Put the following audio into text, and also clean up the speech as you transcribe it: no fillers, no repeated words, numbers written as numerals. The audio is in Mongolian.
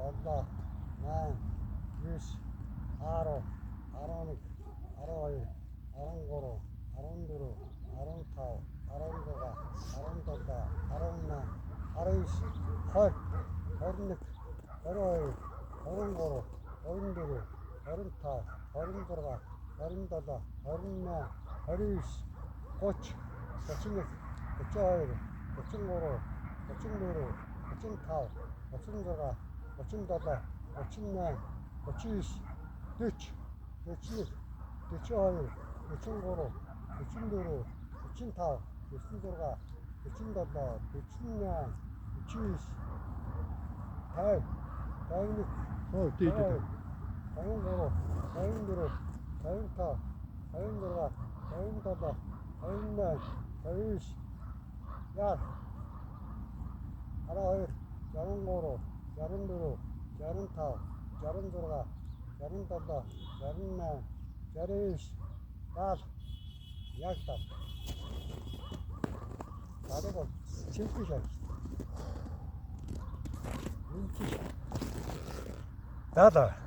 7, 8, 9, 10, 11, 12, 13, 14, 15, 16, 17, 18, 19, 20, 21, 22, 23, 24, 25, 26, 27, 28, 29, 30, 31, 32, 33, 34, 35, 36, 37, 38, 39, 40, 41, 42, 43, 44, 45, 46, 47, 48, 49, 50, 51, Оо тий тий. 53, 54, 55, 56, 57, 58, 59, 60, 62, 63, 64, 65, 66, 67, 68, 69, 70, яг 70. Дарыг бол цэнхэр шавж. Энэ тийш. 70.